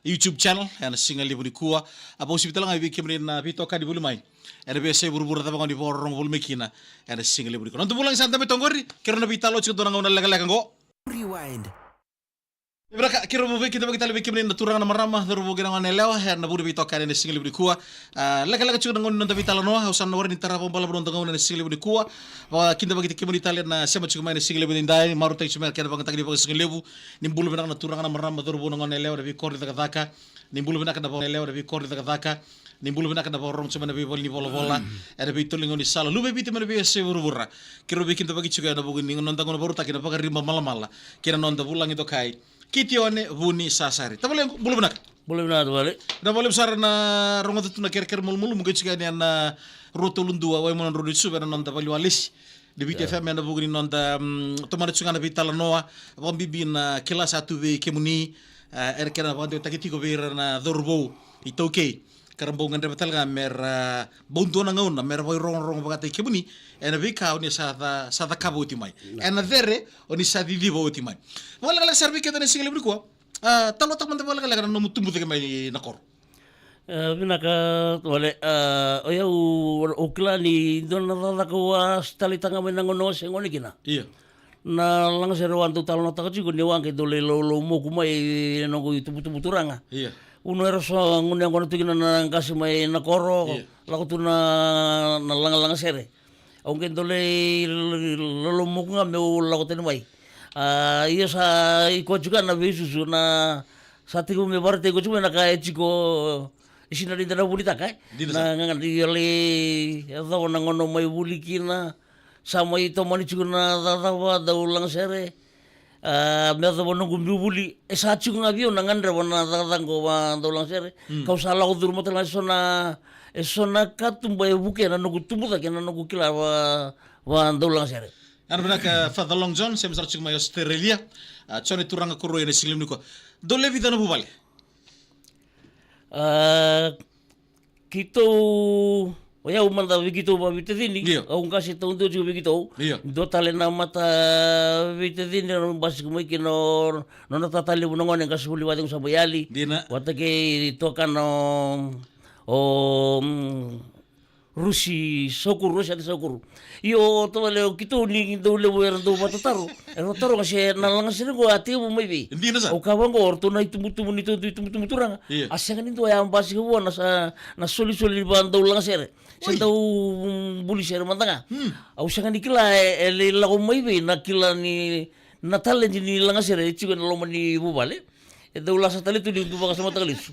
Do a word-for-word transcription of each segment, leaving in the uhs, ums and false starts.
YouTube channel ena siga levu nikua. A vakauasivi tale ga vei kemuni na veitokani voli mai ena veiyasai vuravura cava ga o ni vakarorogo voli mai kina ena siga levu nikua. Noda vulagi sa dabe toka qori, keirau na veitalanoa tiko dua na gauna lekaleka qo. Rewind. Vinaka, keirau veikidavaki tale vei kemuni na turaga na marama, cauravou kei na gone yalewa ena vuku ni veitokani ena siga levu nikua. A, lekaleka tiko na gauna ni noda veitalanoa, au sa na wara ni tara vakabalavu na noda gauna ena siga levu nikua. Vakakidavaki tiko kemuni tale na sema tiko mai ena siga levu edaidai, marautaki tiko mai na kena vakayagataki ni vakasiga levu. Ni bula vinaka na turaga na marama, cauravou na gone yalewa, na veikoro ni cakacaka. Ni bula vinaka na vaka yalewa, na veikoro ni cakacaka. Ni bula vinaka na vakarorogo tiko mai na veivale ni volavola, ena veitoligauna ni sala, luve i Viti mai na veiyasai vuravura. Keirau veikidavaki tiko ena vuku ni noda gauna vakarautaki na Vakariba Malamala kei na noda vulagi dokai, Kitione Vunisasari. Tavalequ, bula vinaka. Bula vinaka tavale. Na vakalevu sara na rogoca tu na kerekere malumalumu qai tiko yani ena rua tolu dua, Waimanu Road, Suva, ena noda vale ni walesi ni Viti F M, ena vuku ni noda, mm, tomana tiko ga na veitalanoa, vakabibi na kila sa tu vei kemuni, eh, ena kena vakadewataki tiko vei ira na cauravou iTaukei, ka ra bau gadreva tale ga me ra bau dua na gauna me ra vakarogorogo vakataki kemuni ena veika o ni sa ca-, sa cakava oti mai. Ena cere o ni sa ciciva oti mai. Vakalekaleka sara vei keda ena siga levu nikua. A, talanoataka mada vakalekaleka na nomu tubu cake mai na koro. E, vinaka tavale, a, o yau, au kila ni dua na cakacaka au a taleitaka ga mai na gauna au se gone kina. Io. Na lagasere au a dau talanoataka tiko ni au a qai dau lai laulau moku mai na noqu itubutubu turaga. Io. Vanua era so gunu yaqona tu kina na qase mai na koro, io, lako tu na, na lagalagasere. Au qai dau lai laulau moku ga meu lako tani mai. A, ia sa i koya tiko ga na veisusu, na sa tekivu me vakaraitaki koya tiko mai na ka e tiko, e sega ni da na vunitaka, e? Dina sara. Na gagadre, ia lai yacova na gauna au mai vuli kina, sa mai tomani tiko na cakacaka vakadaulagasere. A, me yacova noqu biu vuli, e sa tiko ga vei au na gadreva na cakacaka qo vakadaulagasere. Mm. Kau sa lako curuma tale ga e so na, e so na katuba e vukea na noqu tubu cake, na noqu kila va, vakadaulagasere. Ena vinaka, Father Long John, sema sara tiko mai Australia. A, John e turaga ko rua ena siga levu nikua. Dou lewe vica na vuvale? A, keitou, o yau mada vei keitou vakaveitacini. Io. Au qase taudua tiko vei keitou. Io. Dua tale na mataveitacini, na basika mai kina o nona tata levu na gone, qase vuli vakacegu sa mai yali. Dina. Vata kei tuakana o, o, mm, Rusi Saukuru, Rusi Ati Saukuru. Io, tavale, o keitou ni dau levu era dau vakatataro. Era vakatataro ga se na lagasere qo a tekivu mai vei. Dina sara. Au kaya vaqo, o ratou na itubutubu, neitou itubutubu turaga. Io. A sega ni dua ya basika vua na sa, na solisoli ni vakadaulagasere. Se, oi, dau, mm, buli sere mada ga. Hmm. Au sega ni kila e, e lai lako mai vei na kila ni, na taledi ni lagasere e tiko ena loma ni vuvale. E dau lasa tale tu ni dua vakasamataka lesu.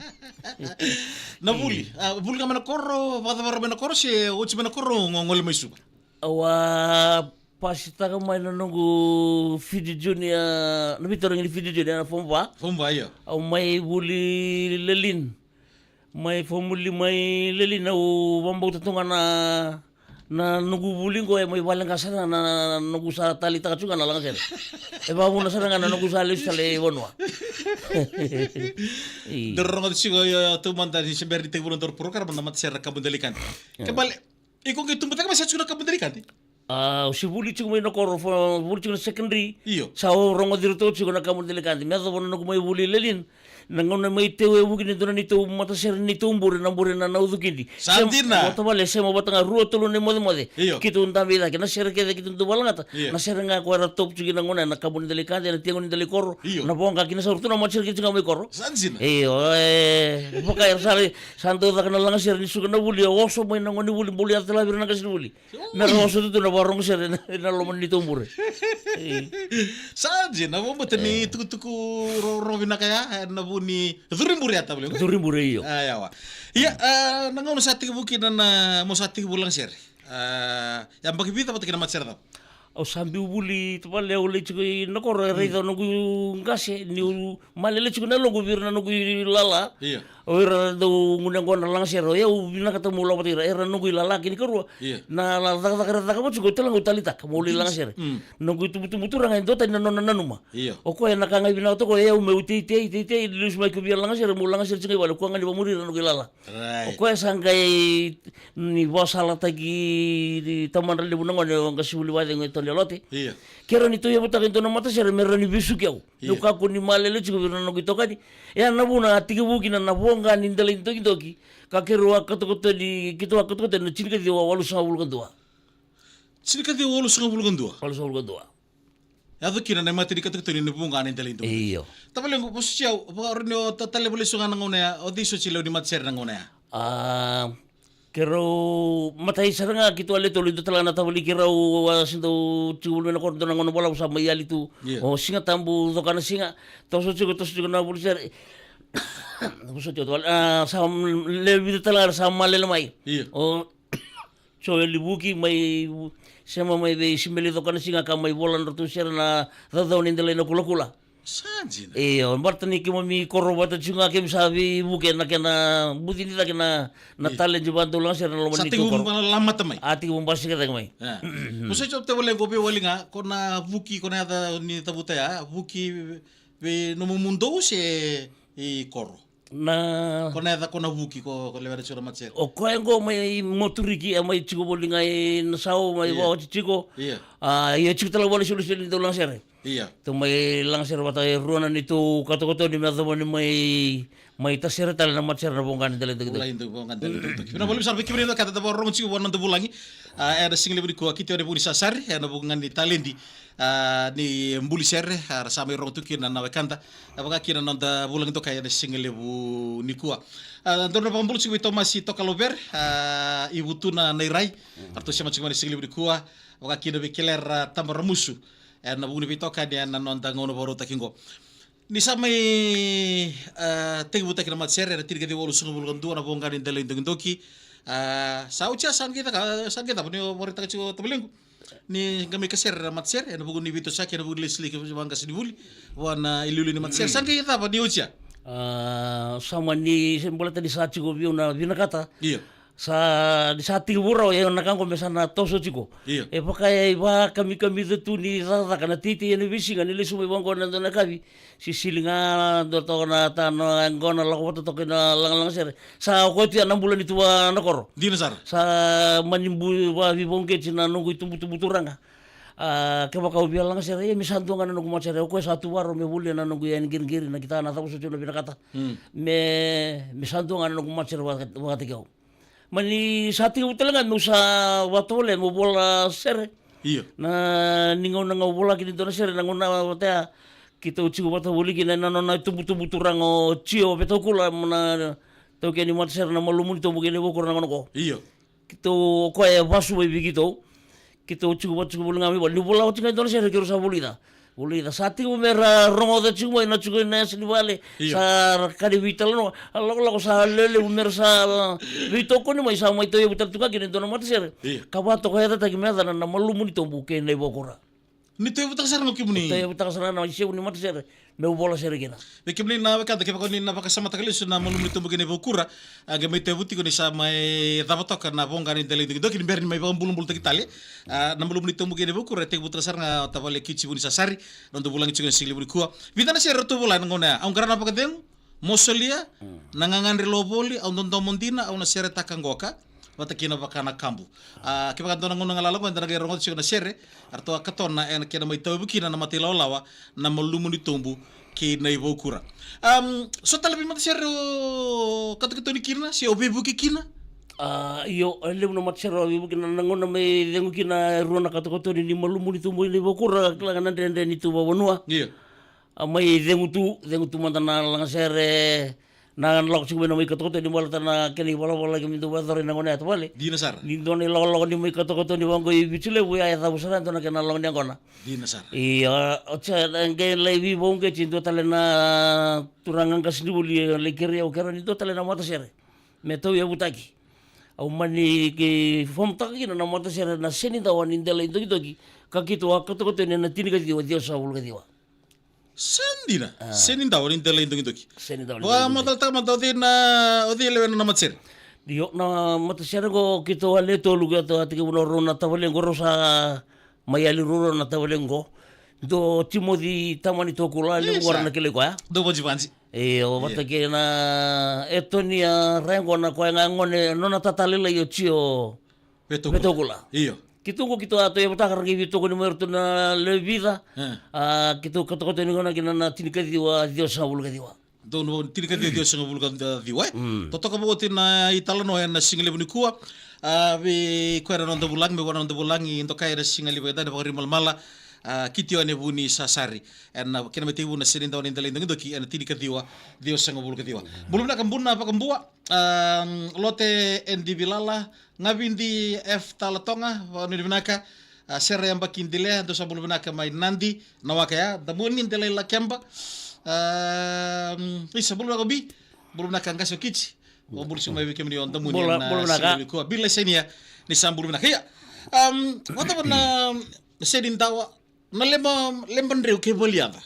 Na vuli, a, vuli ga mai na koro, vakacavara mai na koro, se oti mai na koro, go-, gole mai Suva? Au a pasitaka mai na noqu Fiji Junior, na veitarogi ni Fiji Junior, na form va. Form va, io. Au mai vuli Lelean. Mai form lima i Lelean, au vakabauta tu ga na, na noqu vuli qo e mai vale ga sara ga na, na noqu sa taleitaka tu ga na lagasere. E vakavuna sara ga na noqu sa lesu tale i vanua. I. Daru rogoca tiko, io, io, taumada ni se bera ni tekivu na daru porokaramu na matasere na Kabu ni Delaikade. Ke bale, iko qai tubu cake mai sa tiko na Kabu ni Delaikade? A, au se vuli tiko mai na koro, fo-, vuli tiko na secondary. Io. Sa au rogoci iratou tiko na Kabu ni Delaikade. Me yacova na noqu mai vuli Lelean. Na gauna mai teu e vuki ni dua na neitou matasere, neitou bure, na bure na Naucukidi. Sa dina. Sema, o tavale, sema vata ga rua tolu na imocemoce. Io. Keitou dabe i cake, na sere kece keitou dau valagata. Io. Na sere ga ko era top tiko na gauna, na Kabu ni Delaikade, na Tiaga ni Delaikoro. Io. Na Voqa, kina sa uratou na matasere keitou ga mai koro. Sa dina. Io, e, vaka era sa, sa dau caka na lagasere ni suka na vuli, e oso mai na gone vuli, buli yaco tale vei ira na qasenivuli. Me ra oso tu na vakarogo sere ena, ena loma ni neitou bure. Sa dina, na vabauta ni, e, tukutuku ro-, rogo vinaka ya, e, na vu ni curi bure ya, tavale. Curi bure, io. A, yawa. Ia, a, na gauna sa tekivu kina na, mo sa tekivu lagasere. A, yabaki vica vata kei na matasere cava? Au sa biu vuli, tavale, au lai tiko i na koro, e raica, mm, noqu qase, niu malele tiko na yaloqu vei ira na noqu ilala. Io. O ira dau gunu yaqona na lagasere, o yau vinakata meu lako vata kei ira, era noqu ilala kei na ikarua. Io. Na la-, cakacaka era cakava tiko, au tale ga au taleitaka meu lai lagasere. Mm. Noqu itubutubu turaga e duatani na nona nanuma. Io. O koya na ka ga e vinakata o koya, o yau meu teitei, teitei, lesu mai, kau via lagasere, meu lagasere tiko ga i vale, au koya ga ni vakamuri ira na noqu ilala. Right. O koya sa qai ni vakasalataki tamadra levu na gone, o qasenivuli vakacegu e Lelote. Ia. Keirau ni tauyavutaka e dua na matasere me rawa ni vesuki au. Ia. Meu kakua ni malele tiko vei ira na noqu itokani. E a na vuna a tekivu kina na voqa ni dela ni dokidoki. Ka keirau a katokatoni, keitou a katokatoni na tinikaciwa walusagavulu ka dua. Tinikaciwa walusagavulu ka dua. Walusagavulu ka dua. Yaco kina na mata ni katokatoni ni voqa ni dela ni dokidoki. Io. Tavalequ, vosoti au, vakarau ni o ta-, tale vale so ga na gauna ya, o cei soti lewe ni matasere na gauna ya? A, keirau matai sara ga keitou a le tolu, dua tale ga na tavali keirau a se dau tiko voli mai na koro, dua na gauna balavu sa mai yali tu. Io. O Siga Tabu, coka na siga, toso tiko, toso tiko na vuli sere. Vosoti au, tavale, a, sa lewe vica tale ga sa malele mai. Io. O Joeli Vuki mai, sema mai vei Simeli, coka na siga ka mai vola na ratou sere na caucau ni delai na kulakula. Sa dina. Io, baleta ni keimami koro vata tiko ga, keimami sa veivuke na kena buci ni cake na, na taledi vakadaulaga sere na loma ni koro. Sa tekivu lamata mai. A tekivu basika cake mai. Ko sa tiko tavalequ, veiwali ga, ko na Vuki, ko na yaca ni cavuta ya, Vuki vei nomu mudou se i koro? Na. Ko na yaca ko na Vuki, ko, ko lewe na tiko na matasere. O koya qo mai Moturiki, a mai tiko voli ga i Nasau, mai vakaoti tiko. Ia. A, ia tiko tale voli sulu selu ni dau lagasere. Ia. Tou mai lagasere vata e rua na neitou katokatoni me yacova ni mai, mai tasere tale na matasere na voqa ni dela ni dokidoki. Voqa ni dela ni dokidoki. Vinaka vakalevu sara vei kemuni na wekada da vakarorogo tiko vua na noda vulagi. A, ena sigalevu nikua, keitou ena vuku ni sasari, ena vuku ga ni taledi, a, ni buli sere, a, ra sa mai rogo tu kina na wekada. A, vaka kina na noda vulagi dokai ena sigalevu nikua. A, dou na vakabula tiko vei Tomasi Tokalovere, a, i Vutuna na Irai. Ratou sema tiko mai na sigalevu nikua. Vaka kina vei Kelera Tabaramusu, ena vuku ni veitokani ena noda gauna vakarautaki qo. Ni sa mai, a, tekivutaki na matasere ena tinikaciwa walusagavulu ka dua na voqa ni dela ni dokidoki. A, sa oti ya, sa qai caka, sa qai cava ni o vakaraitaka tiko tavalequ? Ni qai mai kasere na matasere ena vuku ni veitosoyaki, ena vuku ni lesilesi vakaqasenivuli vua na iliuliu ni matasere. Sa qai cava ni oti ya? A, sa mani, se baleta ni sa tiko vei au na vinakata. Io. Sa, ni sa tekivu rawa, ia na ka qo me sa na toso tiko. Io. E vaka e vakamikamica tu ni cakacaka na teitei ena veisiga, ni lesu mai vaqo na dua na yakavi. Sisili ga dua toka na tano, e qo na lako vata toka i na lagalaga sere. Sa oti ya na bula ni tuva na koro. Dina sara. Sa mani bu, vakaveivauqeti na noqu itubutubu turaga. A, kevaka au via lagasere, ia me sa dua ga na noqu matasere. O koya sa tu vakarau me volia na noqu iyaya ni qiriqiri, na kitaka na cava soti au na vinakata. Mm. Me, me sa dua ga na noqu matasere vaka, vakataki au. Mani sa tekivu tale ga meu sa vakatovolea meu vola sere. Io. Na, ni gauna ga au volaki ni dua na sere, na gauna vata ya keitou tiko vata voli kina ena nona itubutubu turaga o Jio Vetaukula, na taukei ni matasere na Malumu ni Tobu kei Naivaukura na gauna qo. Io. Keitou, o koya e vasu mai vei keitou. Keitou tiko vata tiko voli ga mai vale. Niu vola oti ga e dua na sere keirau sa vulica. Vulica. Sa tiko me ra rogoca tiko mai na tiko ina yasa ni vale. Io. Sa ra kani veitalanoa. A lakolako sa lelevu me ra sa, a, veitokoni mai, sa mai tauyavu tale tu ga kina e dua na matasere. Io. Ka vakatokayacataki me yacana na Malumu ni Tobu kei Naivaukura. Ni tauyavutaka sara ga o kemuni. Tauyavutaka sara ga na isevu ni matasere meu vola sere kina. Vei kemuni na wekada, kevaka ni na vakasamataka lesu na Malumu ni Tobu kei Naivaukura, a, qai mai tauyavu tiko ni sa mai cava toka na voqa ni dela ni dokidoki ni bera ni mai vakabulabulataki tale. A, na Malumu ni Tobu kei Naivaukura e tekivutaka sara ga o tavale Kiuti Vunisasari, na noda vulagi tiko ena sigalevu nikua. Vica na sere ratou vola ena gauna ya: Au Qara na Vakacegu, Mo Solia, Na Gagadre Lovoli, Au Dodomo Dina, Au Na Seretaka Qoka, vata kei na Vaka na Kabu. A, kevaka dua na gauna galala qo eda na qai rogoca tiko na sere, a, ratou a katona ena kena mai tauyavu kina na mata ilawalawa na Malumu ni Tobu kei Naivaukura. Am, so tale vei matasere o katokatoni kina se o veivuke kina? A, io, e levu na matasere o veivuke kina, na gauna mai cegu kina e rua na katokatoni ni Malumu ni Tobu kei Naivaukura, kila ga na dredre ni tu vavanua. Io. A mai cegu tu, cegu tu mada na lagasere, na lako tiko mai na mai katokatoni baleta na kena ivalavala keimami dau vakayacora ena gauna ya tavale. Dina sara. Ni dua na ilakolako ni mai katokatoni vaqo i Viti Levu, ya e cavu sara e dua na kena lako ni yaqona. Dina sara. Ia, oti ya, qai lai veivauqeti e dua tale na turaga qasenivuli, lai kerei au, kerea ni dua tale na matasere me tauyavutaki. Au mani qai fomutaka kina na matasere na Senidawa ni Dela i Dokidoki, ka keitou a katokatoni ena tinikaciwa ciwasagavulu ka ciwa. Sa dina. A. Senidawa ni Dela i Dokidoki. Senidawa ni Dela i Dokidoki. Vakamacalataka mada, o cei na, o cei e lewena na matasere? Io, na matasere qo keitou a le tolu, keitou a tekivu na rua na tavale qo, rau sa mai yali ruarua na tavale qo. Dua o Timoci Tamani Tokula, levu qori na kilai koya. Dau vajivaji. Io, vata kei na Etonia Raiqona, koya ga gone, nona tata lailai o Jio Vetokula. Vetokula. Io. Keitou qo keitou a toyavutaka ra qai veitokoni mai ratou na lewe vica. E. A, keitou katokatoni gona kina na tinikaciwa ciwasagavulu ka ciwa. Donu tinikaciwa ciwasagavulu ka ciwa, e? Mm. Totoka vakaoti na italanoa ena sigalevu nikua. A, vei koya na noda vulagi, me vua na noda vulagi, dokai ena sigalevu edaidai na Vakarimalamala. A, Kitione Vunisasari. Ena kena mai tekivu na senidawa ni delai dokidoki ena tinikaciwa ciwasagavulu ka ciwa. Bula vinaka Buna Vakabua. A, Lote Edi Vilala, Gavidi F Talatoga, vakanuinui vinaka. A, Sera Yabaki Delea, dou sa bula vinaka mai Nadi, na waka ya, Damuni Delai Lakeba. A, isa bula vinaka Bi, bula vinaka qase o Kiti. Au bula tiko mai vei kemuni o Damuni. Bula, na bula vinaka. Sega ni kua, Bi Laisenia, ni sa bula vinaka. Ia, am, vata na senidawa, na leba, leba dreu kei valiyaca.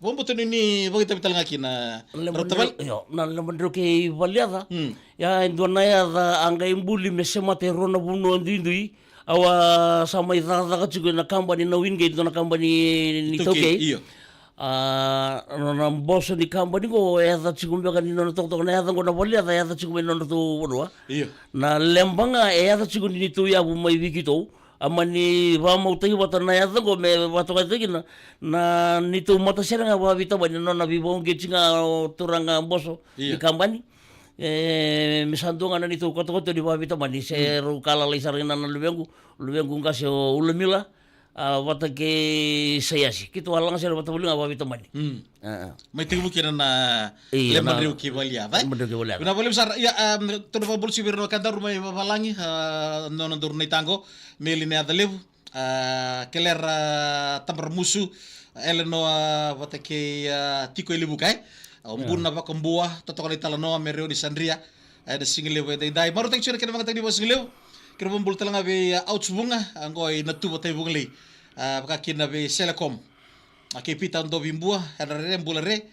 Vakabauta ni ni vakaitavi tale ga kina. Na leba dreu, io, na leba dreu kei valiyaca. Hmm. Ia, e dua na yaca a qai buli me semata e rua na vanua duidui. Au a sa mai cakacaka tiko ena kabani na Wingate, dua na kabani ni taukei. Io. A, nona boso ni kabani qo e yaca tiko beka ni nona tokatoka na yaca qo na valiyaca e yaca tiko mai na nodratou vanua. Io. Na leba ga e yaca tiko ni neitou yavu mai vei keitou. A mani vakamautaki vata na yaca qo me vakatokataki kina na neitou matasere ga vakaveitamani na nona veivakauqeti ga o turaga boso ni kabani. E, me sa dua ga na neitou katokatoni vakaveitamani se rau ka lalai sara kina na luvequ, luvequ qase o Ulamila, a, vata kei Saiasi. Keitou a lagasere vata voli ga vakaveitamani. Mm. A, a. Mai tekivu kina na leba dreu kei valiyaca, e? Leba dreu kei valiyaca. Vinaka vakalevu sara. Ia, a, tou na vakabula tiko vei ira na wekadaru mai vavalagi, a, nona daru na itago, Meli na yaca levu, a, Kelera Tabaramusu, Elenoa vata kei, a, Tiko e Levuka, e? A, o Buna Vakabua, totoka na italanoa, Mereoni Sadria, ena sigalevu edaidai. Marautaki tiko na kena vakatakini vakasigalevu. Kena vakabula tale ga vei, a, Ouch Vuga, a, qo i Natuva, Taivugalei. A, vaka kina vei Selecom. A, kei Pita Dovibua, ena rere, bula re,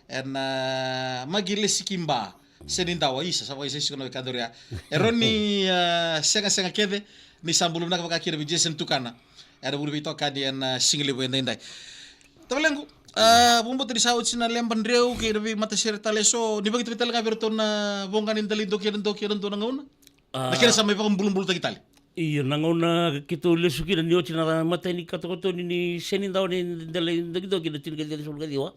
ena, a, Magi Lesikiba, senidawa, isa, sa vakaisai tiko na wekadaru ya. Eroni, a, Segasega kece, ni sa bula vinaka vaka kina vei Jason Tukana. Ena vuli veitokani ena sigalevu edaidai. Tavalequ, a, vakabauta ni sa oti na leba dreu kei na veimatasere tale eso, ni vakaitavi tale ga vei iratou na voqa ni delai doki ena doki ena dua na gauna. A. Na kena sa mai vakabulabulataki tale. Io, na gauna keitou lesu kina ni oti na imatai ni katokatoni ni senidawa ni delai dokidoki na tinikaciwa ciwasagavulu ka ciwa.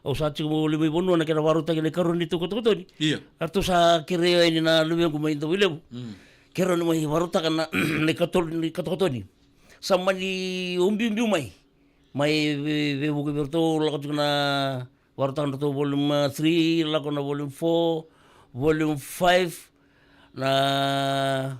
Au sa tiko mai voli mai vanua na kena vakarautaki na ikarua ni neitou katokatoni. Io. Eratou sa kerei au yani na luvequ mai Davuilevu. Mm. Kerea ni mai vakarautaka na, na ikatolu ni katokatoni. Sa mani ubiubiu mai. Mai vei, veivuke vei iratou, lako tiko na vakarautaka na nodratou volume, a, three, lako na volume four, volume five, na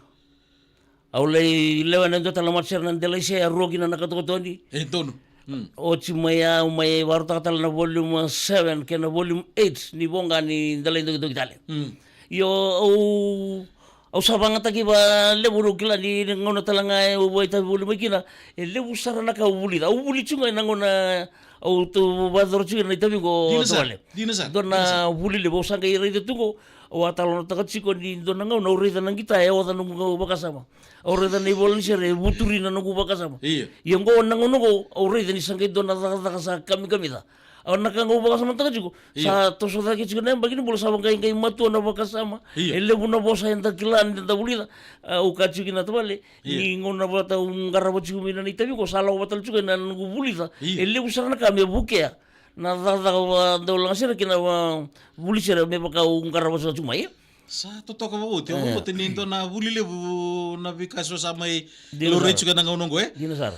au lai lewena e dua tale na matasere na delai se a rua kina na katokatoni. E donu. Mm. Oti mai au mai vakarautaka tale na volume, a, seven kei na volume eight ni voqa ni delai dokidoki tale. Mm. Io, au Au sa vagataki vakalevu, au kila ni gauna tale ga e au vakaitavi voli mai kina, e levu sara na ka au vulica. Au vuli tiko ga ena gauna au tu vakayacora tiko na itavi qo. Dina sara, tavale. Dina sara, dina sara. Dua na vuli levu au sa qai raica tu qo, au a talanoataka tiko ni dua na gauna au raica na qita e oca noqu qau vakasama. Au raica na ivola ni sere e vuturi na noqu vakasama. Io. Ia qo na gauna qo au raica ni sa qai dua na cakacaka sa kamikamica. Au na ka qau vakasamataka tiko. Io. Sa toso cake tiko na yabaki ni bula, sa vaqaiqai matua na vakasama. Io. E levu na vosa eda kila ni da vulica. A, au kaya tiko kina tavale, io, ni gauna vata au qarava tiko mai na itavi qo, sa lako vata tale tiko ena noqu vulica. Io. E levu sara na ka me vukea na cakacaka vakadaulagasere kei na vakavulisere me vaka au qarava sara tiko mai. Sa totoka vakaoti, au vakabauta ni dua na vuli levu na veika eso sa mai laurai tiko ena gauna oqo, e? Dina sara.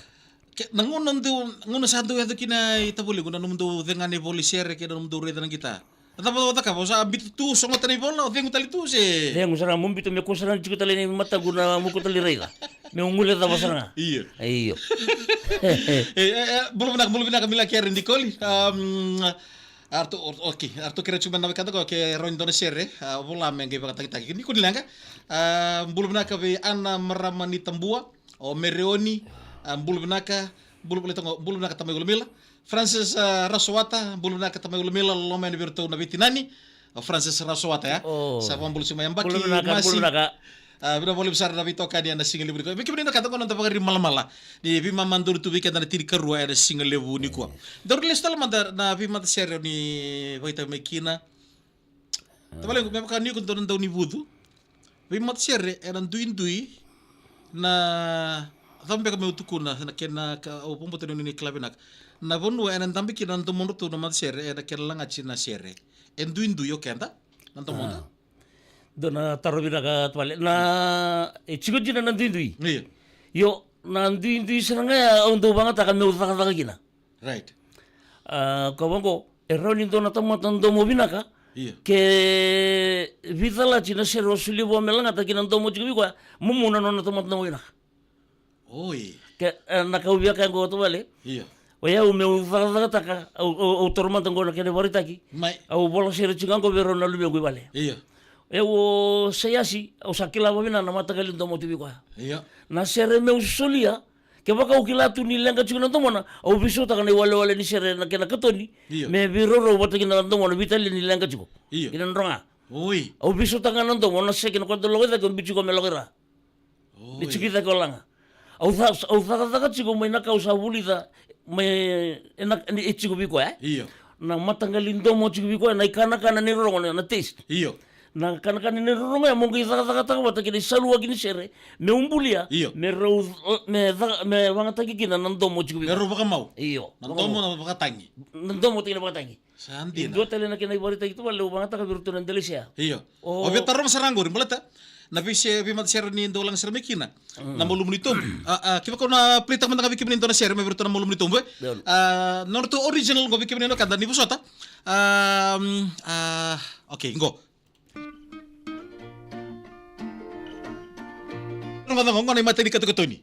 Ke, na gauna dau, gauna sa dau yaco kina i tavalequ na nomudou cega na ivola i sere kei na nomudou raica na qita. Na cava o cakava, o sa biuta tu, sogota na ivola, o cegu tale tu se? Cegu sara, meu biuta me kua sara tiko tale na mataqu na meu kua tale raica. Meu guilecava sara ga. Io. Io. E, e, e, bula vinaka, bula vinaka, Mila Kere Nikoli. Am, a ratou, o, okei, a ratou kerea tiko mai na wekada qo ke rawa ni dua na sere, a, vola me qai vakatagitaki. Ni kua ni leqa. A, bula vinaka vei Ana Marama ni Tabua. O Mereoni, a, bula vinaka, bula, bula, bula vinaka tamai Ulamila. Francis, a, Rasowata, bula vinaka tamai Ulamila, loloma yani vei iratou na veitinani. O Francis Rasowata, ya. O. Sa vakabula tiko mai yabaki. Bula vinaka, Masi. Bula vinaka. A, vinaka vakalevu sara na veitokani ena sigalevu nikua. Vei kemuni na ka da qo na da Vakarimalamala. Ni veimama donu tu vei keda na tinikarua ena sigalevu nikua. Daru lesu tale mada na veimatasere ni vakaitavi mai kina. Tavalequ, me vaka ni ko dua na daunivucu. Veimatasere ena duidui na Cava beka meu tukuna na kena ka, au vakabauta ni o ni kila vinaka. Na vanua ena dabe kina na domodratou na matasere, ena kena lagati na sere. E duidui o keda na domoda. Dua na taro vinaka tavale. Na, e tiko dina na duidui. Io. Io, na duidui sara ga ya au dau vagataka meu cakacaka kina. Right. A, ka vaqo, e rawa ni dua na tamata domo vinaka. Io. Ke vica lati na sere o solia vua me lagata kina domo tiko vei koya, mumu na nona tamata domo vinaka. Oi. Ke, e, na ka au via kaya qo tavale. Io. O yau meu cakacakataka, au, au, au toro mada qo na kena ivakaraitaki. Mai. Au vola sere tiko qo vei rau na luvequ i vale. Io. O yau o Saiasi, au sa kila vakavinaka na mataqali domo tu vei koya. Io. Na sere meu solia, kevaka au kila tu ni leqa tiko na domona, au veisautaka na iwalewale ni sere na kena katoni. Io. Me veiraurau vata kina na domona, veitalia ni leqa tiko. Io. Kina droga. Oi. Au veisautaka na domo, na seke na koya dau lako i cake, au biu tiko me lako i ra. Oi. Ni tiko i cake o laga. Au ca, au cakacaka tiko mai na ka au sa vulica mai, e na, ni e tiko vei koya, e? Io. Na mataqali domo tiko vei koya, na ikanakana ni rorogo, na, na taste. Io. Na kanakana ni rorogo ya mo qai cakacakataka vata kei na isaluaki ni sere, meu bulia, io, me rau, me ca, me vagataki kina na domo tiko vei koya. Me rau vakamau. Io. Na domo na vakatagi. Na domo tiko na vakatagi. Sa dina. E dua tale na kena ivakaraitaki tavale au vagataka vei iratou na delai sea. Io. O, o via taroga sara qori, baleta na veise, veimatasere ni dau laga sara mai kina. Mm. Na malumu ni tobu. A, a, kevaka au na play-taka mada ga vei kemuni dua na sere mai vei iratou na malumu ni tobu, e? Io. A, nodratou original qo vei kemuni na kada ni vosota. A, mm, a, okay, qo. Qo, qo, qo na imatai ni katokatoni.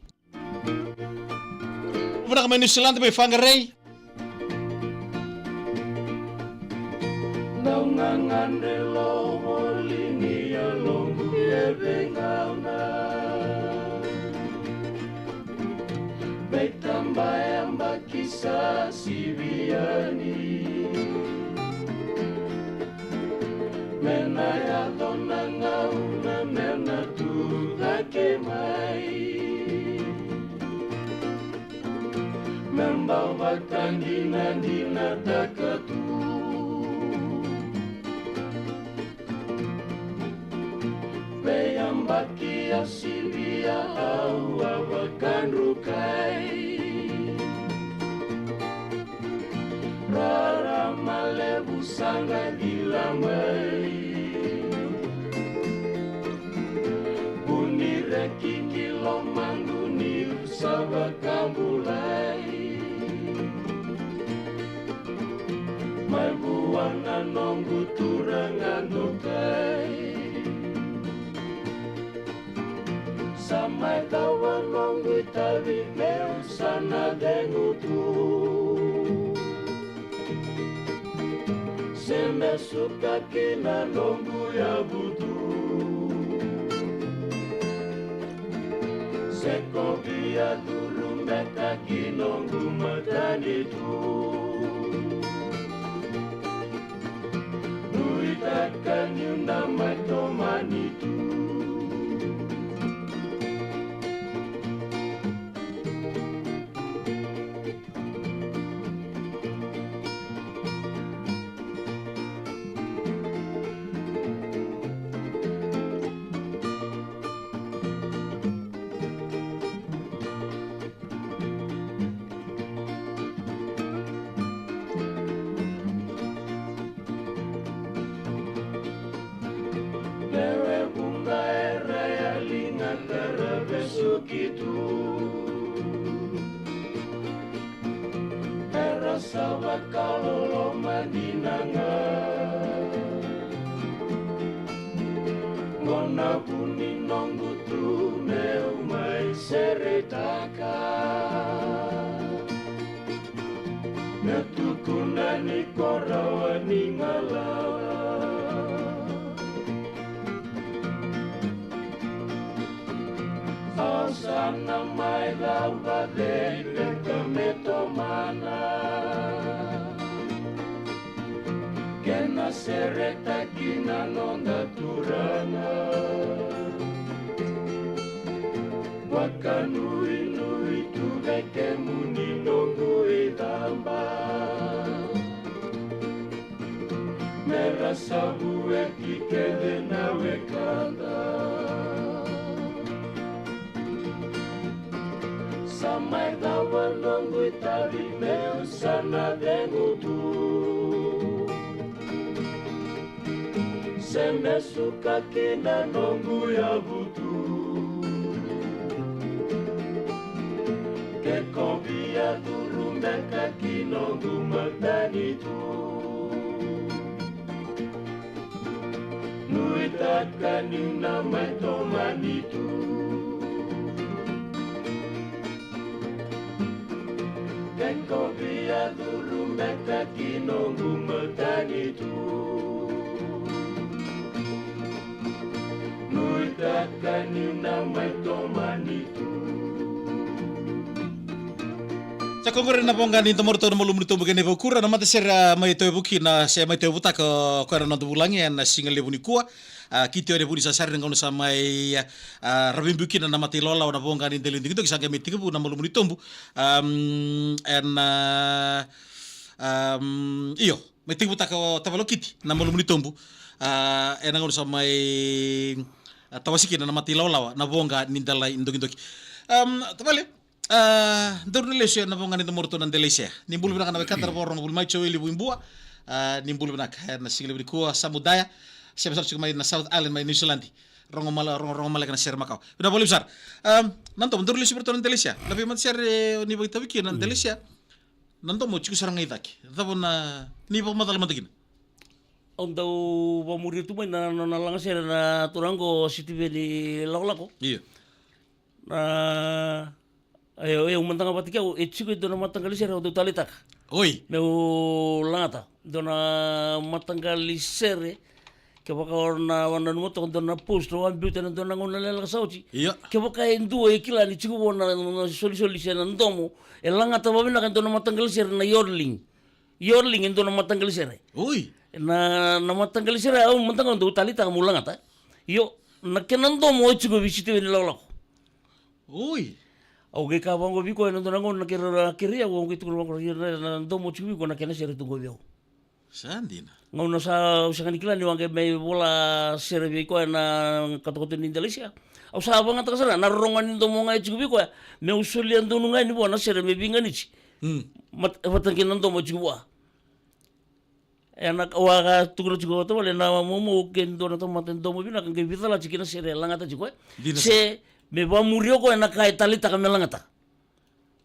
Vinaka mai New Zealand, mai Whangarei. Dau gagadre lo voli ni yaloqu e veigauna. Veitabayabaki sa sivi yani. Me na yaco na gauna me na tu cake mai. Me bau vakadinadinataka tu. Veiyabaki a sivia au a vakadrukai. Rarama levu sa qai cila mai. Vu ni reki ki lomaqu niu sa vakabulai. Mai vua na noqu turaga dokai. Sa mai cava noqu itavi meu sa na cegu tu. Se me suka ki na noqu yavu tu. Se kovia curu beka ki noqu matanitu. Nuitaka niu na mai tomani tu. Lewe vuqa era yali ga ka ra vesuki tu. Era sa vakaloloma dina ga. Qo na vu ni noqu tu meu mai seretaka. Me tukuna ni ko rawa ni qalawa. Au sa na mai cava cei beka me tomana. Kena seretaki na noda turaga. Vakanuinui tu vei kemuni noqu icaba. Me ra sa vueti kece na wekada. Meu sa na cegu tu, se me suka kina noqu yavu tu. Ke ko via curu beka ki noqu matanitu, nuitaka niu na mai tomani tu. Ke ko via curu beka ki noqu matanitu, nuitaka niu na mai tomani tu. Sa ko qori na voqa ni domoratou na Malumu ni Tobu kei na iVakura, na matasere a mai tauyavutaka, se mai tauyavutaka o koya na noda vulagi ena siga levu nikua. A, kiti o ni vuni sasari na gauna sa mai, a, ravibiu kina na mata ilawalawa na voqa ni dela ni dokidoki, sa qai mai tekivu na Malumu ni Tobu. Am, ena, am, io, mai tekivutaka o tavale o Kiti na Malumu ni Tobu. A, ena gauna sa mai, a, tawasi kina na mata ilawalawa na voqa ni dela ni dokidoki. Am, tavale, a, daru na lesu ena voqa ni domoratou na dela i Sea. Ni bula vinaka na wekada na vakarorogo voli mai, Joeli Vuibua. A, ni bula vinaka ena siga levu nikua, Samudaya. Sema sara tiko mai na South Island mai New Zealand. Rogo mala, rogo, rogo maleka na sere makawa. Vinaka vakalevu sara. Am, na domo, daru lesu vei ratou na dela i Sea. Na veimatasere o ni vakaitavi kina na dela i Sea. Na domo tiko sara ga i cake. Cava na, ni vakamacala mada kina. Au dau vakamuria tu mai na, na, na lagasere na turaga o Sitiveni Lakolako. Io. Na, e, e, au mada ga vata kei au, e tiko e dua na mataqali sere au dau taleitaka. Oi. Meu lagata. Dua na mataqali sere. Kevaka o na, o nanuma toka dua na post, o a biuta ena dua na gauna lekaleka sa oti. Io. Kevaka e dua e kila ni tiko vua na, na solisoli se na domo, e lagata vakavinaka e dua na mataqali sere na yodeling. Yodeling e dua na mataqali sere. Oi. Na, na mataqali sere au mada ga au dau taleitaka meu lagata. Io, na kena domo e tiko vei Sitiveni Lakolako. Oi. Au qai kaya vaqo vei koya ena dua na gauna na kere, kere au, au qai tukuna vaqo, io, na, na domo e tiko vei koya na kena sere tu qo vei au. Sa dina. Gauna sa, au sega ni kila niu a qai mai vola sere vei koya na katokato ni dela i Sea. Au sa vagataka sara na rorogo ni domo ga e tiko vei koya. Meu solia donu ga yani vua na sere me veiganiti. Mm. Mat-, vata kei na domo e tiko vua. Ena, au a tukuna tiko tavale na momo ke dua na tamata e domo vinaka qai veicalati kina sere e lagata tiko, e. Dina. Se me vakamuri o koya na ka e taleitaka me lagata.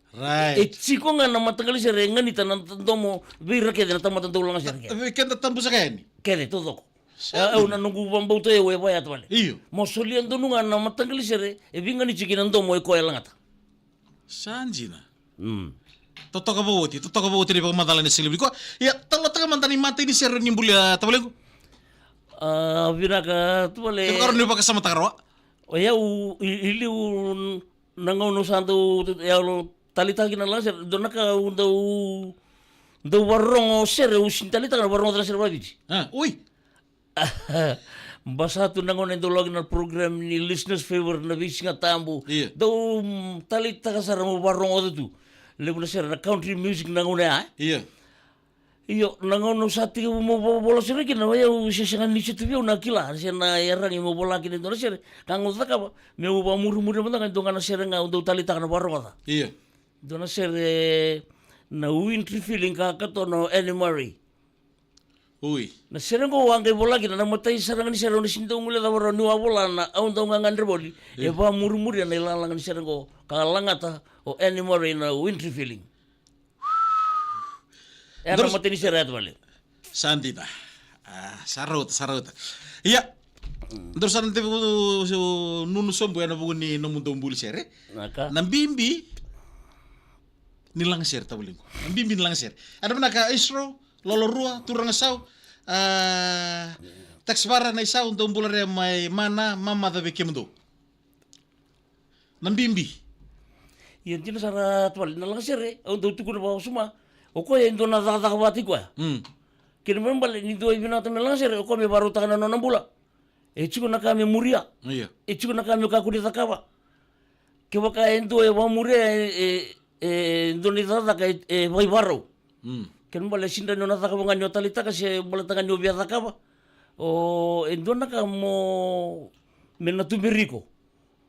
Right. E tiko ga na mataqali sere e ganita na domo vei ira kece na tamata dau laga sere kece. Vei keda tabu saka yani. Kece taucoko. Sa dina. E, au na noqu vakabauta e, au e vaya tavale. Io. Mo solia donu ga na mataqali sere e veiganiti kina domo e koya e lagata. Sa dina. Mm. Totoka vakaoti, totoka vakaoti na ivakamacala ni siga levu nikua. Ia, talanoataka mada na imatai ni sere ni buli, a, tavalequ. A, vinaka tavale. Kevaka rawa ni vakasamataka rawa. O yau i, i liu na gauna au sa dau, dau, yalo taleitaka kina na lagasere, dua na ka au dau, dau vakarorogo sere, au sega ni taleitaka na vakarorogo na sere vakaviti. A, oi. Basa tu na gauna e dau lako na program ni Listeners Favourite na veisiga tabu. Io. Dau, mm, taleitaka sara mo vakarorogo tu. Levu na sere na country music na gauna ya, e? Io. Io, na gauna au sa tekivu mo vo-, vola sere kina, o yau se sega ni se tu vei au na kila, se na yaragi mo vola kina e dua na sere, ka qai cakava, meu vakamurimuri mada ga e dua ga na sere ga au dau taleitaka na vakarogoca. Io. Dua na sere na Wintry Feeling ka katoa na Anne Murray. Ui. Na sere qo au a qai vola kina, na imatai sara ga ni sere au na sega ni dau guilecava rawa niu a vola na au dau gagadre voli, e, io, vakamurimuria na ilagalaga ni sere qo, ka lagata o Anne Murray na Wintry Feeling. E na imatai ni sere ya tavale. Sa dina. A, sa rauta, sa rauta. Ia. Daru sa na tevu nunu sobu ena vuku ni nomudou buli sere. Naka. Na bibi ni lagasere tavalequ. Na bibi ni lagasere. Ena vinaka Isro, Lolo Rua, Turaga Sau, a, Taxi Vara, Nai Sau, dou bula re mai Mana, mamaca vei kemudou. Na bibi. Ia dina sara tavale, na lagasere au dau tukuna vakawasoma. O koya e dua na cakacaka vata i koya. Mm. Kena ibalebale ni dua e vinakata me lagasere, o koya me vakarautaka na nona bula. E tiko na ka me muria. Io. E tiko na ka me kakua ni cakava. Kevaka e dua e vakamuria, e, e, e dua na icakacaka e, e vakaivakarau. Mm. Kena ibalebale sega ni o na cakava ga ni o taleitaka se baleta ga ni o via cakava. O, e dua na ka mo, me na tuberi iko.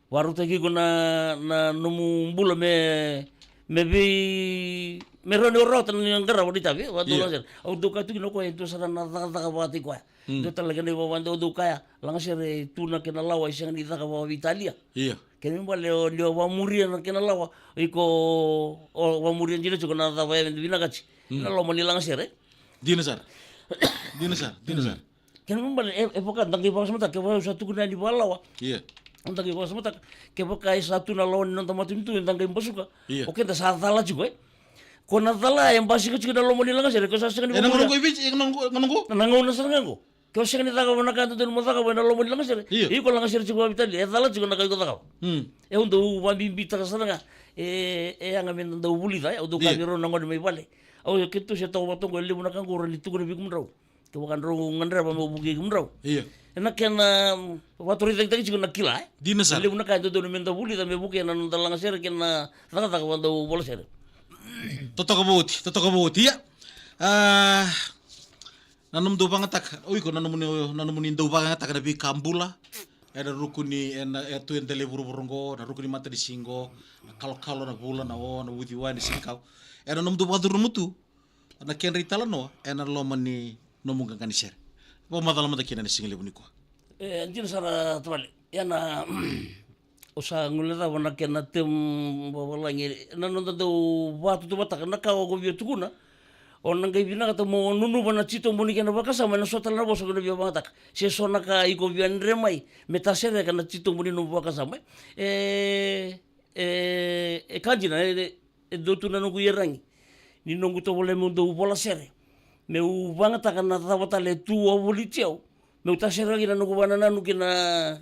Vakarautaki iko na, na nomu bula me, me vei, Me rawa ni o rawata na qarava ni tavi, e, vakadua. Ia. Lagasere. Au dau kaya tu kina o koya, e dua sara na cakacaka vakataki koya. Hmm. Dua tale na kena ivakavakadau, au dau kaya, lagasere, e tu na kena lawa, e sega ni caka vakaveitalia. Ia. Kena ibalebale o, ni o vakamuria na kena lawa, iko o vakamuria dina tiko na cava e vinakati. Hmm. Na loma ni lagasere. Dina sara. Dina sara, dina sara. Kena ibalebale, e, e vaka da qai vakasamataka, kevaka au sa tukuna yani vakalawa. Ia. Da qai vakasamataka, kevaka e sa tu na lawa ni noda matanitu, eda qai basuka. Ia. O keda sa cala tiko, e. Ko na cala, e basika tiko na loma ni lagasere, ko sa sega ni... E na gauna qo i Viti, e na gauna qo, gauna qo? Na gauna sara ga qo. Ke o sega ni cakava na ka e dodonu mo cakava ena loma ni lagasere. Ia. Iko lagasere tiko vakaveitalia, e cala tiko na ka iko cakava. Hmm. E au dau vakabibitaka sara ga. E, e yaga me da dau vulica, e, au dau... Ia. Kaya vei rau na gone mai vale. Au, keitou se toka vata qo, e levu na ka qo au rawa ni tukuna vei kemudrau. Kevaka drau gadreva meu vukei kemudrau. Ia. Ena kena, mm, vakatorocaketaki tiko na kila, e. Dina sara. Levu na ka e dodonu me da vulica me vukei na noda lagasere kei na cakacaka vakadau vola sere. Totoka vakaoti, totoka vakaoti, ia. A, na nomudou vakayagataka, o iko na nomuni, na nomuni dau vakayagataka na veika bula. Ena ruku ni, ena, e tu e dela i vuravura qo, na ruku ni matanisiga qo, na kalokalo, na vula, na o, na uciwai, na senikau. Ena nomudou vakacuruma tu na kedra italanoa ena loma ni nomu qaqa ni sere. Vakamacala mada kina ena sigalevu nikua. E, dina sara tavale. Ia na, o sa guilecava na kena temu vavalagi, na noda dau vakatutuvataka na ka o ko via tukuna. O na qai vinakata mo nunuva na titobu ni kena vakasama ena so tale na vosa ko na via vakayagataka. Se so na ka iko via dre mai me tasereka na titobu ni nomu vakasama. E, e, e ka dina, e, e dua tu na noqu iyaragi ni noqu tovolea meu dau vola sere, meu vakayagataka na cava tale e tu wavoliti au, meu tasereka kina na noqu vakanananu kina,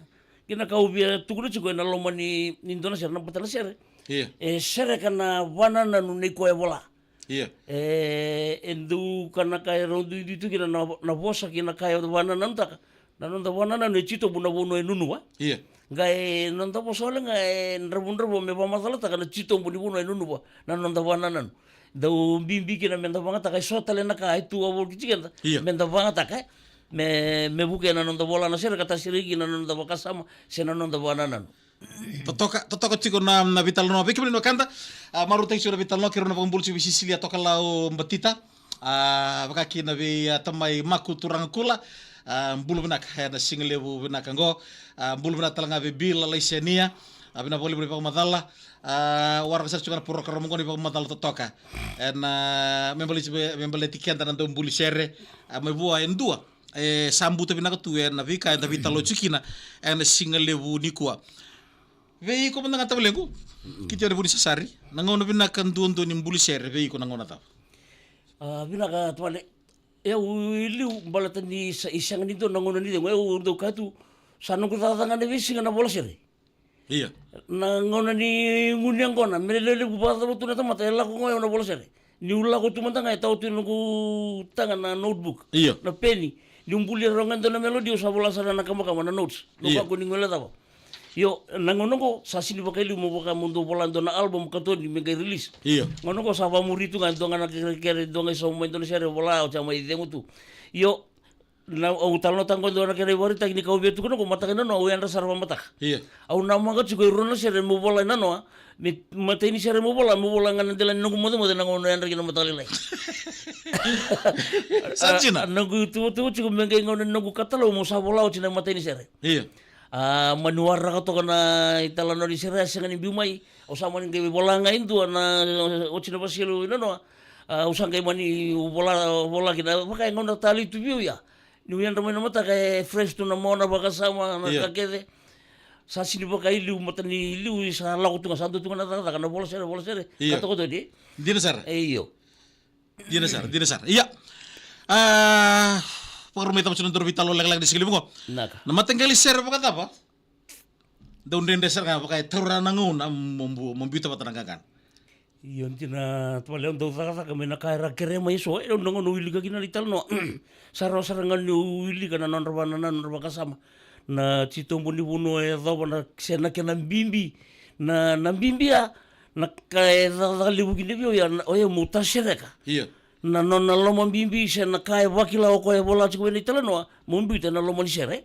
kina ka au via tukuna tiko ena loma ni, ni dua na sere, na bata na sere. Ia. E sereka na vakanananu nei koya e vola. Ia. E, e dua na ka e rau duidui tu kina na, na vosa kei na ka e vakanananutaka. Na noda vakanananu e titobu na vanua e nunuva. Ia. Qai noda vosa wale ga e dravudravua me vakamacalataka na titobu ni vanua e nunuva na noda vakanananu. Dau bibi kina me da vakayagataka e so tale na ka e tu wavoliti keda. Ia. Me da vakayagataka, e. Me, me vukea na noda vola na sere ka tasereki kina na noda vakasama se na noda vakanananu. Totoka, totoka tiko na, na veitalanoa. Vei kemuni na wekada, a, marautaki tiko na veitalanoa, keirau na vakabula tiko vei Sisilia Tokalau Batita. A, vaka kina vei, a, tamai Maku Turaga Kula. A, bula vinaka ena sigalevu vinaka qo. A, bula vinaka tale ga vei Bila Laisenia. A, vinaka vakalevu na ivakamacala. A, waraka sara tiko na porokaramu qo na ivakamacala totoka. Ena, me baleti, me baleti keda na dau buli sere. A, mai vua e dua. E sa buta vinaka tu ena veika eda veitalanoa tiko kina ena sigalevu nikua. Vei iko mada ga tavalequ, mm, Kitione Vunisasari, na gauna vinaka duadua ni buli sere vei iko na gauna cava? A, vinaka tavale. E au i liu baleta ni sa, e sega ni dua na gauna ni cegu, e au dau kaya tu, sa noqu cakacaka ga na veisiga na vola sere. Ia. Na gauna ni gunu yaqona, me lewe levu vakacava tu na tamata, e lako ga o yau na vola sere. Niu lako tu mada ga e tawa tu e noqu taga na notebook. Ia. Na peni. Niu bulia rawa ga e dua na melody, au sa vola sara na kamakama na notes. Ia. Noqu kakua ni guilecava. Io, na gauna oqo, sa sini vakailiu mo vaka mo dau vola e dua na album katoni me qai release. Ia. Gauna oqo sa vakamuri tu ga e dua ga na kerekere, dua ga e sauma mai dua na sere, vola, oti sa mai cegu tu. Io, na, au talanoataka qo e dua na kena ivakaraitaki ni ka au via tukuna qo, mataka ni nanoa au yadra sara vakamataka. Ia. Au namaka tiko e rua na sere meu vola e nanoa, me, matai ni sere meu vola, meu vola ga na dela ni noqu mocemoce na gauna au yadra kina mataka lailai. Sa dina. A, noqu ituvatuva tiko me qai gauna ni noqu katalau meu sa vola oti na matai ni sere. Ia. A, mani waraka toka na italanoa ni sere, a sega ni biu mai, au sa mani qai vola ga e dua na, oti na vaselu i nanoa. A, au sa qai mani vola, vola kina, vaka e gauna talei tu vei au ya. Niu yadra mai na mataka e fresh tu na mona, vakasama, na, ia, ka kece. Sa sini vakailiu, mataka ni liu, sa lako tu ga, sa dua tu ga na cakacaka, na vola sere, vola sere. Ia. Ka toka tu ni. Dina sara. E, io. Dina sara, dina sara. Ia. A, vakarau mai cava tiko na nodaru veitalanoa lekaleka ni sigalevu qo. Naka. Na mataqali sere vakacava? Dau dredre sara ga vaka e taura na gauna mo, mo, mo biuta vata na qaqana. Io, dina tavale, au dau cakacaka mai na ka era kerea mai eso, e, au na gauna au wilika kina na italanoa. Sa rawa sara ga niu wilika na nodra vakanananu, nodra vakasama. Na titobu ni vanua e yacova na, se na kena bibi. Na, na bibi ya, na ka e cakacaka levu kina vei au ya, na, o yau meu tasereka. Ia. Na nona lomabibi se na ka e vakila o koya e vola tiko ena italanoa, mo biuta ena loma ni sere.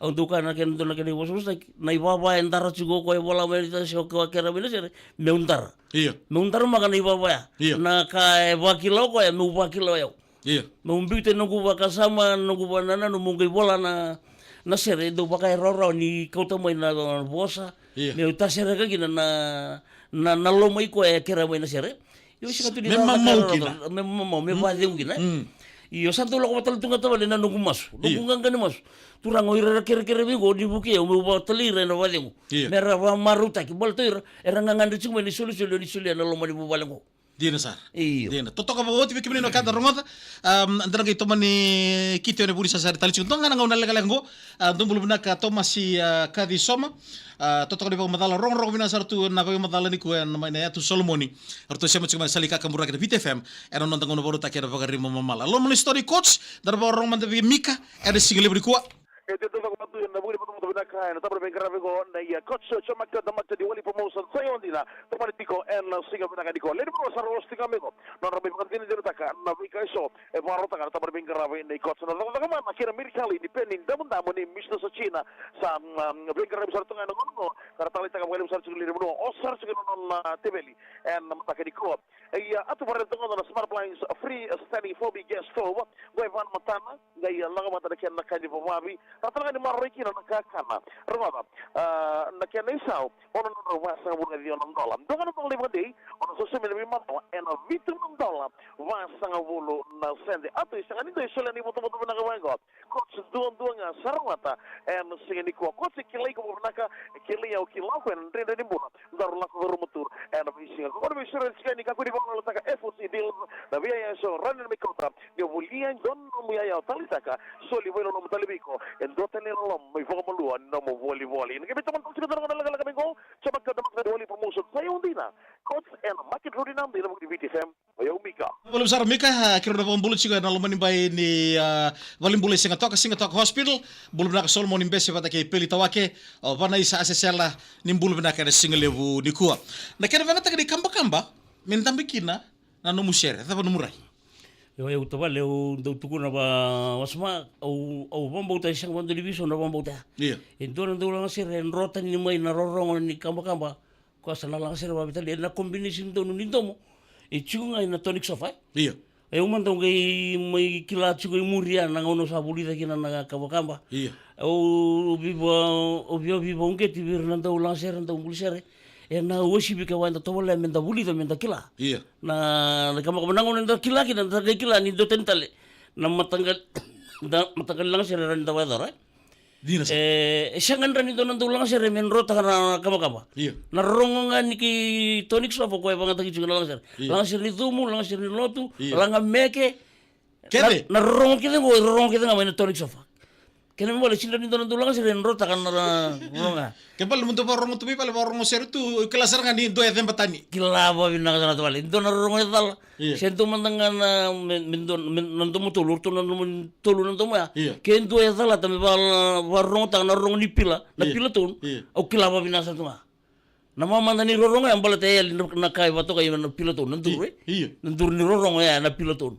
Au dau kaya na kena dua na kena ivosavosaki, na ivava e dara tiko o koya e vola mai na ita se o koya kere mai na sere, meu dara. Io. Meu daramaka na ivava ya. Io. Na ka e vakila o koya, meu vakila o yau. Io. Meu biuta na noqu vakasama, na noqu vanananu, meu qai vola na, na sere, dau vaka e rawarawa ni kauta mai na vosa. Io. Meu tasereka kina na, na, na loma i koya e kere mai na sere. Io, sega tu ni me mamau kina. Me mamau, me vacegu kina. Mm. Io, sa dau lako vata tu ga tavale na noqu masu. Io. Noqu qaqa ni masu. Turaga o ira era kerekere vei qo, ni vukei au, meu vatalai ira ena vacegu. Io. Me ra vakamarautaki, baleta o ira era gagadre tiko mai ni solisoli, ni solia na loma ni vuvale qo. Dina sara. Io. Dina. Totoka vakaoti vei kemuni na ka da rogoca. Um, da na qai tomani kiti ena vuni sasari tale tiko. Dua ga na gauna lekaleka qo. A, dou bula vinaka Tomasi, a, Kaci Soma. A, totoka ni vakamacala, rogorogo vinaka sara tu na vakamacala nikua ena mai na Yatu Solomoni. Ratou sema tiko mai na sala i kakaburaki na Viti F M. Ena noda gauna vakarautaki ena vakarima mamala. Loma ni sitoa ni coach, da na vakarorogo mada vei Mika ena siga levu nikua. E tiko vakamatau ena vuku ni vakamatau vinaka ena tabana veiqaravi qo na ia coach Joe Maka, da Maka di Wali Promotion, sa i odina. Tomani tiko ena siga vinaka nikua. Lewe ni vanua sa rau osi tiko ga mai qo. Nodra mai vakadinadinataka na veika eso e vakarautaka na tabana veiqaravi nei coach. Na cakacaka mana kei na mirikali ni peni damudamu nei Mister Sachina. Sa, um, veiqaravi sara tu ga ena gauna qo. Ka ra taleitaka vakalevu sara tiko na lewe ni vanua. Oso sara tiko na nona, uh, teveli ena mataka nikua. Ia, a tu vare toka na Smart Blinds Free Standing Fobi Gas Stove. Qo e va na matana, qai lako vata na kena ka ni vavavi. Ra tale ga ni maroroi kina na kakana. Rogoca, a, na kena isau, ono na drau vasagavulu ka ciwa na dola. Dua ga na dola ni vakadei, o na sosomi na veimarama ena vitu na dola vasagavulu na sede. A tu, e sega ni dua e solia na ivotavota vinaka vaqo. Coach duadua ga sa rawata ena siga nikua. Coach e kilai iko vakavinaka, e kilai au, kila o koya na dredre ni bula. Daru lako curuma tu ena veisiga. Ko na veisura ena siga ni kakua ni vakalolotaka F O C Deals, na via ya so rani na mai kauta. Ni o volia e dua na nomu yaya o taleitaka, soli vailoloma tale vei iko e dua tale na loloma mai vakamalua ni nomu volivoli. Na kemita mada tale tiko na gauna lekaleka mai qo, sa maka da maka ni Wali Promotion, sa i odina. Coach ena Market Road i Nadi, ena vuku ni Viti F M. Oi, au Mika. Vakalougatataki sara Mika, a, keirau na vakabula tiko ena loma ni bai ni, a, valenibula i Sigatoka, Sigatoka Hospital. Bula vinaka Solomoni Bese vata kei Peli Tawake, o Vanaisa Asesela, ni bula vinaka ena siga levu nikua. Na kena vakayagataki na ikabakaba me dabe kina na nomu sere, cava nomu rai? Io, au tavale, au dau tukuna va, wasoma, au, au vakabauta e sega vakadua ni veisau na vakabauta ya. Io. E dua na dau lagasere e dro tani mai na rorogo ni kabakaba. Koya sa na lagasere vakaveitalia ena combination donu ni domo. E tiko ga ena tonic sofa, e? Io. E, au mada au qai mai kila tiko i muri ya na gauna au sa vulica kina na kabakaba. Io. Au viva, au via, au via veivakauqeti vei ira na dau lagasere, na dau buli sere. Ena uasivi kevaka eda tovolea meda vulica, meda kila. Io. Na, na kabakaba na gauna eda kila kina, da qai kila ni dua tani tale na mataqali, da, mataqali lagasere era ni da vakayacora, e? Dina sara. E, e sega ni dua na dau lagasere me drotaka na kabakaba. Io. Na rorogo ga ni kei tonic sofa, o koya e vakayagataki tiko na lagasere. Io. Lagasere ni cumu, lagasere ni lotu, io, lagameke. Kece? Na, na rorogo kece qo, e rorogo kece ga mai na tonic sofa. Kena ibalebale sega ni dua na dau lagasere e drotaka na rorogo ga. Kena ibalebale mo dau vakarorogo tu mai vale, vakarorogo sere tu, o kila sara ga ni dua e ceba tani. Kila vakavinaka sara na tavale. Dua na rorogo e cala. Io. Se dua mada ga na, me, me dua, me, na domo tolu, o ratou na domo tolu na domo ya. Io. Ke dua e calata me va, vakarorogotaka na rorogo ni pila, na, io, pila tone. Io. Au kila vakavinaka sara tu ga. Na mamada ni rorogo ya baleta e yali na, na ka e vakatokai na pila tone, na duru, e? Io. Na duru ni rorogo ya, na pila tone.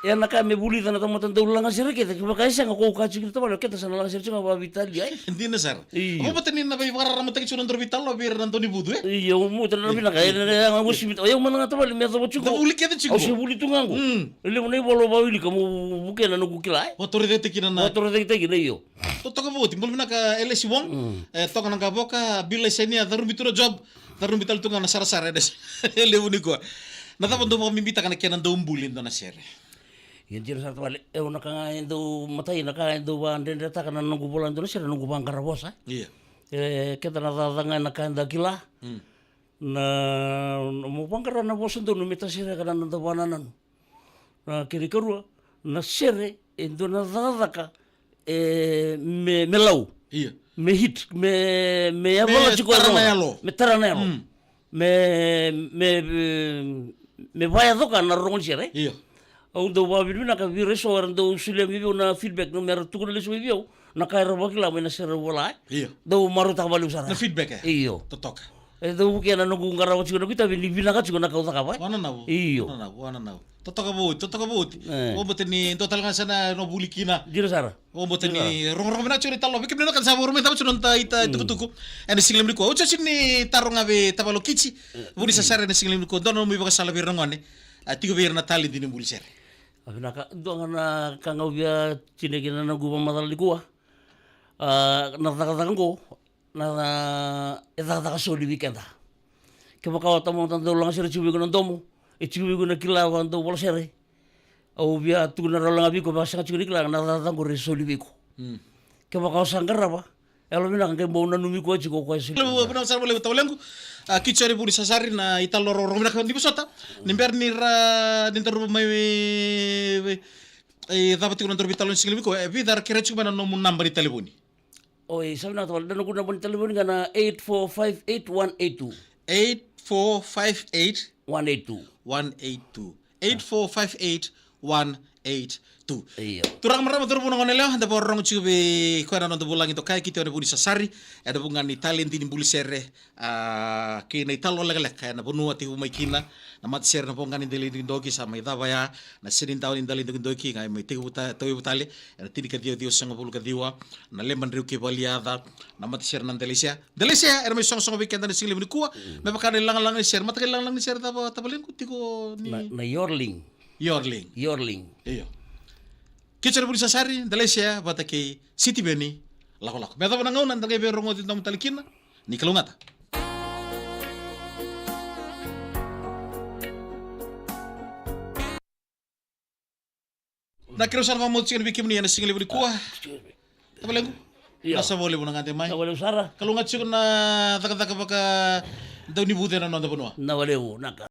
Ia na ka me vulica na tamata dau lagasere kece, kevaka e sega, ko au kaya tiko kina tavale, o keda sa na lagasere tiko ga vakaveitalia, e? Dina sara. Io. Au vata ni na veivakararamataki tiko na dau veitalanoa vei ira na dau ni vucu, e? Io, au mata na vinaka, e, e, e, au simi, o yau mada ga tavale me yacova tiko. Da vuli kece tiko. Au se vuli tu ga qo. Mm. E levu na ivola au vakawilika meu vukea na noqu kila, e? Vakatorocaketaki kina na. Vakatorocaketaki kina, io. Totoka vakaoti, bula vinaka Elesi Wong. Mm. E, toka na qavoka, Bilai Senia, Carubi Tura Job. Carubi tale tu ga na sarasara, e, e levu nikua. Na cava dau vakabibitaka na kena dau buli e dua na sere? Ia dina sara tavale, e, au na ka ga e dau matai, na ka e dau vakadredretaka na noqu vola e dua na sere, noqu vaqara vosa. Io. E, keda na cakacaka ga ena ka eda kila. Mm. Na, na mo vaqara na vosa donu me tasereka na noda vakanananu. Na kena ikarua, na sere e dua na cakacaka, e, me, me lau. Io. Me hit, me, me yavala tiko na yalo. Me tara na yalo. Mm. Me, me, me, me vakayacoka na rorogo ni sere. Io. Au dau vakavinavinaka vei ira eso era dau solia mai vei au na feedback, na me ra tukuna lesu mai vei au na ka era vakila mai na sere au vola, e? Io. Dau marautaka vakalevu sara. Na feedback, e? Io. Totoka. E dau vukea na noqu qarava tiko na noqu itavi ni vinaka tiko na ka au cakava, e? Wananavu. Io. Wananavu, wananavu. Totoka vauti, totoka vauti. E. Au vakabauta ni dua tale ga sa na, na vuli kina. Dina sara. Au vakabauta ni rogorogo vinaka tiko na italanoa. Vei kemuni na ka sa vakarorogo mai cava tiko na noda ita-, mm, tukutuku. Ena siga levu nikua. Au tiko tiko ni taroga vei tavale o Kiti. E. Vunisasari ena siga levu nikua. Dua na nomu ivakasala vei ira na gone. A, tiko vei ira na taledi ni buli sere. A, vinaka. Dua ga na ka ga au via tini kina na noqu vakamacala nikua. A, na cakacaka qo. Na, na, e cakacaka soli vei keda. Kevaka o tamata dau laga sere tiko vei iko na domo, e tiko vei iko na kila va dau vola sere. Au via tukuna rawa ga vei iko, va sega tiko ni kila, na cakacaka qori e soli vei iko. Mm. Kevaka o sa qarava, yalo vinaka qai bau nanumi koya tiko o koya e soli. Levu, vinaka sara vakalevu tavalequ. A, Kiti Vunisasari, na italanoa rogorogo vinaka ni vosota. Ni bera ni ra, ni daru mai, e, e, cava tiko na daru veitalanoa ni siga levu nikua, e vica era kerea tiko mai na nomu naba ni talevoni. Oi, sa vinaka tavale, na noqu naba ni talevoni ga na eight four five eight one eight two. Eight four five eight. One eight two. One eight two. Eight four five eight one eight two. Io. Turaga, marama, cauravou, na goneyalewa, eda vakarorogo tiko vei koya na noda vulagi dokai, Kiti Vunisasari, ena vuku ga ni taledi ni buli sere, a, kei na italanoa lekaleka ena vanua tekivu mai kina na matasere, na voqa ni dela ni dokidoki sa mai cava ya, na senidawa ni dela ni dokidoki, qai mai tekivu ta-, tauyavutale ena tinikaciwa ciwasagavulu ka ciwa, na Lebadreu kei Valiyaca, na matasere na Delaisea. Delaisea, era mai sogosogo vei keda ena siga levu nikua, mm, me vaka na ilagalaga ni sere, mataka ilagalaga ni sere cava tavalequ tiko ni? Na, na Yorling. Yorling. Yorling. Io. Kiti Vunisasari, Delaisea vata kei Sitiveni Lakolako. Me yacova na gauna, da qai veirogoci domo tale kina. Ni kalougata. Na keirau sa na vakamau tiko vei kemuni ena siga levu nikua. Excuse me. Tavalequ. Io. Na sa vakalevu na gade mai. Na vakalevu sara. Kalougata tiko na cakacaka vaka dau ni vuce na noda vanua. Na vakalevu, naka.